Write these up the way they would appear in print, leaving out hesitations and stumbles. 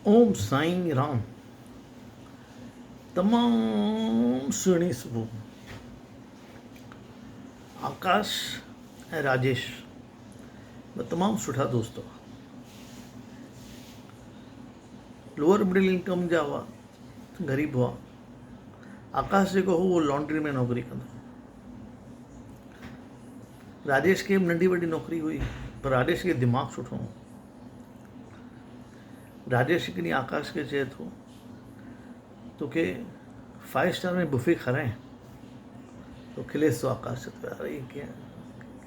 اوم سائين رام تمام سهڻي صبح آڪاش ۽ راجيش ٻه تمام سٺا دوست هئا لوئر مڊل انڪم جا هئا غريب هئا آڪاش جيڪو هو اهو لانڊري ۾ نوڪري ڪندو هو راجيش کي به ننڍي وڏي نوڪري هئي پر راجيش کي دماغ سٺو هو. راجيش هڪ ڏينهن آڪاش کي چئي ٿو توکي فائيو اسٽار ۾ بفي کارايان تو کليس ٿو آڪاش چئي ٿو يار هي ڪيئن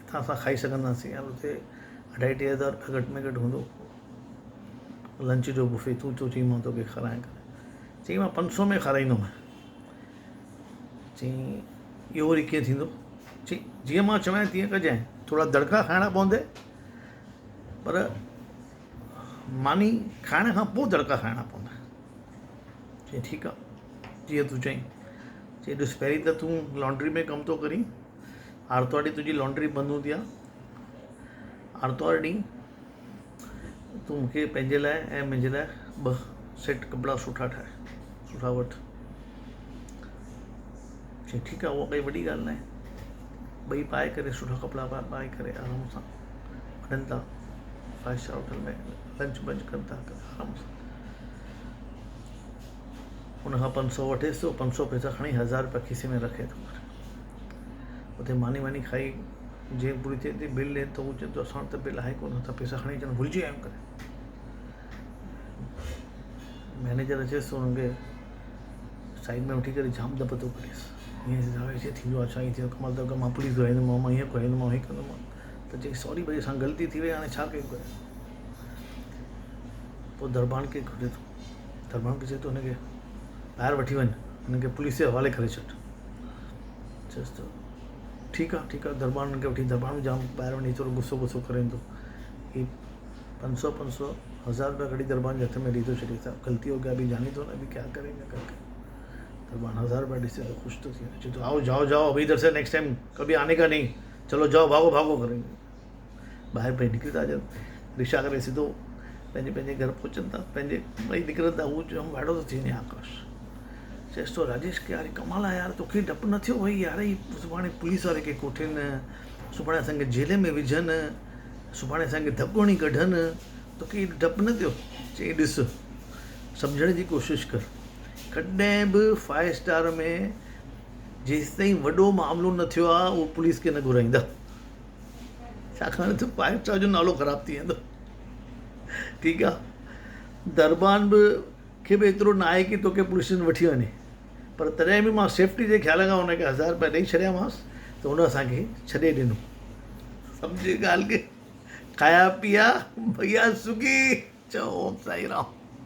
ڪٿان اسان کائي سگهنداسين يار اتي اڍائي ٽي هزار روپيا گهٽ ۾ گهٽ هوندو لنچ جو بفي تون ٿو چئين مان توکي کارايان ڪري چئي مان پنج سو ۾ کارائيندومانء چيائين، اهو وري ڪيئن ٿيندو؟ چيائين، جيئن مان چوانء تيئن ڪجانء، ٿورا دڙڪا کائڻا پوندئي، پر ماني کائڻ کان پوء دڙڪا کائڻا پوندا. چيائين، ٺيڪ آ، جيئن تون چئين. چيائين، ڏس پهرين ته تون لانڊري ۾ ڪم ٿو ڪرين، آرتوار ڏينهن تنهنجي لانڊري بند هوندي آ، آرتوار ڏينهن تون مون کي پنهنجي لاء ۽ منهنجي لاء ٻه سيٽ ڪپڙا سٺا ٺاهي سٺا وٺ. چيائين ٺيڪ آهي اها ڪائي وڏي ڳالهه ناهي. ٻئي پائي ڪري سٺا ڪپڙا پائي ڪري آرام سان وڃن ٿا فائيو اسٽار هوٽل ۾ لنچ بنچ ڪن ٿا آرام سان. ان کان پنج سو وٺيس ٿو پنج سو پئسا کڻي هزار روپيا کيسي ۾ رکي ٿو. اتي ماني واني کائي جيئن پوري ٿئي ٿي بل ڏين ته هو چون ٿو اسان وٽ ته بل آهي ڪونه اسان پئسا کڻي اچڻ ڀلجي ويا آهيون ڪري مئنيجر اچيس ٿو هن کي سائيڊ ۾ وٺي ڪري جام دٻ ٿو ڪريس ائين ٿيندو آهي ڇا ائين ٿيندو ڪمال ته مان پوليس گهرائيندومانو مان ائين ڪرائيندومانو هي ڪندومانو ته چئي سوري ڀئي اسان غلطي ٿي وئي هاڻي ڇا ڪيون ڪري پوء دربان کي گهري ٿو دربان کي چئي ٿو هن کي ٻاهر وٺي وڃ هن کي پوليس جي حوالي ڪري ڇڏ چيس ته ٺيڪ آ ٺيڪ آ دربان کي وٺي دربان به جام ٻاهر وڃي ٿورو غصو وصو ڪرين ٿو هي پنج سو پنج سو هزار روپيا ڪڍي دربان جي هٿ ۾ ڏئي ٿو ڇڏي صاحب غلطي هو گيا ابي جاني دو نه ابي ڪيا ڪرين گا ڪر ڪي دربان هزار روپيا ڏسي ٿو خوش ٿو ٿي وڃي چي ٿو آئو جاؤ جاؤ ابي ادھر سي نيڪسٽ ٽائيم ڪبي آني کا نهين چلو جاؤ ڀاگو ڀاگو ڪرين ٻاهر پئي نڪري ٿا اچن رڪشا ڪري سڌو پنهنجي پنهنجي گهر پهچن ٿا پنهنجي ٻئي نڪرن ٿا هو جام وائڙو ٿو ٿي وڃي آڪاش چيس ٿو راجيش کي يار ڪمال آهي يار توکي ڊپ نه ٿيو ڀئي يار هي سڀاڻي پوليس واري کي ڪوٺين سڀاڻي اسان کي جيل ۾ وجهن سڀاڻي اسان کي ڌڪ هڻي ڪڍن توکي ايڏو ڊپ نه ٿيو چيائين ڏس سمجهڻ جي ڪوشش ڪر ڪڏهن به فائيو اسٽار ۾ جيستائين وڏو معاملو نه ٿيو آهي اهو پوليس کي نه گهرائيندا ڇاڪاڻ ته فائيو اسٽار جو نالو خراب ٿي ويندو ٺيڪ آ دربان به کي به ايترو نه آهي ڪي توکي پوليس اسٽيشن وٺي وڃي پر تڏهن به مان سيفٽي جي خيال کان هن کي هزار روپيا ڏئي ڇڏيامانس ته هن اسان کي ڇڏي ڏنو سمجهي ڳالهه کي کايا پيا ڀيا سکي چئو اوم سائين رام.